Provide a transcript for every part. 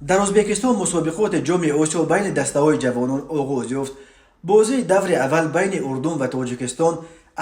Дар Ӯзбекистон мусобиқоти Ҷоми Осиё байни дастаҳои ҷавонон оғоз ёфт. Бозии даври аввал байни Урдун ва Тоҷикистон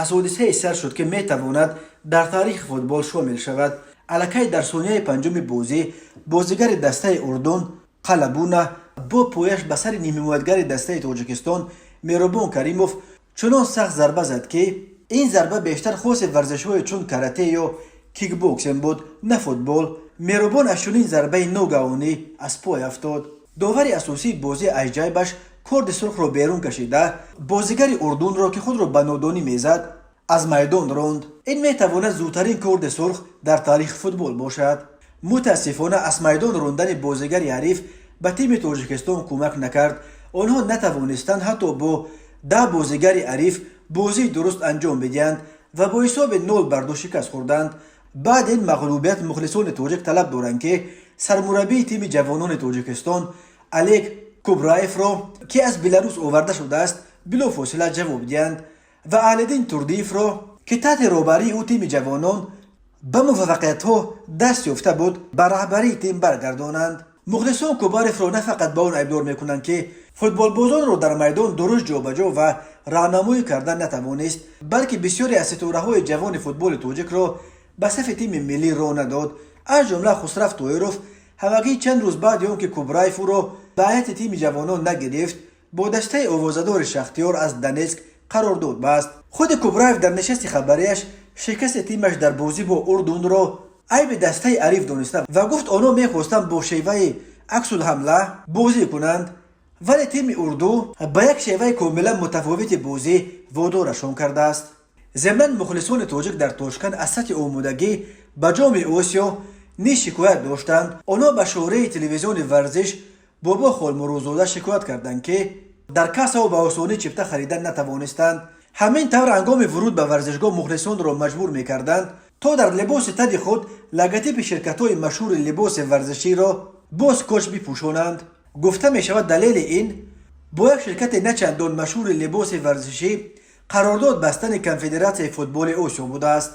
аз ҳодисае сар шуд, ки метавонад дар таърихи футбол шомил шавад. Аллакай дар сонияи панҷуми бозӣ бозигари дастаи Урдун Қалабуна бо пояш ба сари нимҳимоятгари дастаи Тоҷикистон Меҳрубон Каримов чунон сахт зарба зад, ки ин зарба бештар хоси варзишҳои чун карате ё кикбоксинг буд, на футбол. Меҳрубон аз чунин зарбаи ногаҳонӣ аз пой афтод. Довари асосии бозӣ аз ҷайбаш корди сурхро берун кашида, бозигари Урдунро, ки худро ба нодонӣ мезад, аз майдон ронд. Ин метавонад зудтарин корди сурх дар таърихи футбол бошад. Мутаассифона, аз майдон рондани бозигари ҳариф ба тими Тоҷикистон кӯмак накард. Онҳо натавонистанд ҳатто бо 10 бозигари ҳариф бозии дуруст анҷом бидиҳанд ва бо ҳисоби 0-2 шикаст хӯрданд. Баъд ин мағлубият мухлисони тоҷик талаб доранд, ки сармураббии тими ҷавонони Тоҷикистон Олег Кубраевро, ки аз Беларус оварда шудааст, билофосила ҷавоб диҳанд ва Аҳлиддин Турдиевро, ки таҳти роҳбарии ӯ тими ҷавонон ба муваффақиятҳо даст ёфта буд, ба раҳбарии тим баргардонанд. Мухлисон Кубаевро на фақат ба он айбдор мекунанд, ки футболбозонро дар майдон дуруст ҷобаҷо ва роҳнамоӣ кардан натавонист, балки бисёре аз ситораҳои ҷавони футболи тоҷикро ба сафи тими миллӣ роҳ надод, аз ҷумла Хусрав Тоиров. Ҳамагӣ чанд рӯз баъди он ки Кубраев ӯро ба ҳайати тими ҷавонон нагирифт, бо дастаи овозадори Шахтиёр аз Донецк қарордод баст. Худи Кубраев дар нишасти хабарияш шикасти тимаш дар бозӣ бо Урдунро айби дастаи ҳариф дониста ва гуфт, онҳо мехостанд бо шеваи аксулҳамла бозӣ кунанд, вале тими Урду ба як шеваи комилан мутафовити бозӣ водорашон кардааст. Зимнан, мухлисони тоҷик дар Тошканд аз сатҳи омодагӣ ба Ҷоми Осиё низ шикоят доштанд. Онҳо ба шореҳи телевизиони Варзиш Бобо Холмурозода шикоят карданд, ки дар кассаҳо ба осонӣ чипта харидан натавонистанд. Ҳамин тавр, ҳангоми вуруд ба варзишгоҳ мухлисонро маҷбур мекарданд, то дар либоси тади худ логотипи ширкатҳои машҳури либоси варзиширо бо скотч бипӯшонанд. Гуфта мешавад, далели ин бо як ширкати начандон машҳури либоси варзишӣ қарордод бастани Конфедератсияи футболи Осиё будааст.